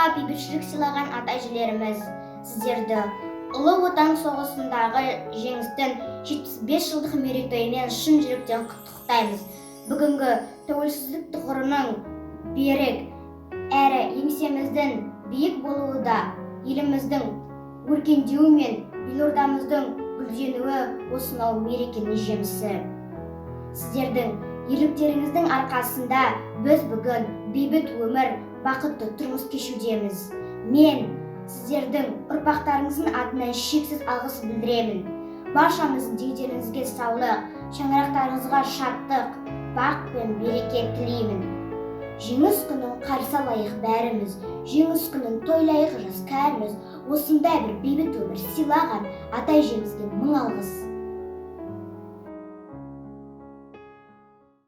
Халыққа бейбітшілік сыйлаған ата-әжелеріміз, сіздерді Ұлы Отан соғысындағы Жеңістің 75 жылдық мерейтойымен шын жүректен құттықтаймыз. Бүгінгі тәуелсіздік тұғырының берік әрі еңсеміздің биік болуы да, еліміздің өркендеуі мен елордамыздың гүлденуі осынау мерекенің жемісі. Сіздердің ерліктеріңіздің арқасында біз бүгін бейбіт өмір, бақытты тұрмыс кешудеміз. Мен сіздердің ұрпақтарыңыздың атынан шексіз алғыс білдіремін. Баршамыздың дендеріңізге саулық, шаңырақтарыңызға шаттық, бақ пен береке тілеймін. Жеңіс күнін қарсы алайық бәріміз, Жеңіс күнін тойлайық жас кәріміз. Осындай бір бейбіт өмір сыйлаған ата әжемізге мың алғыс.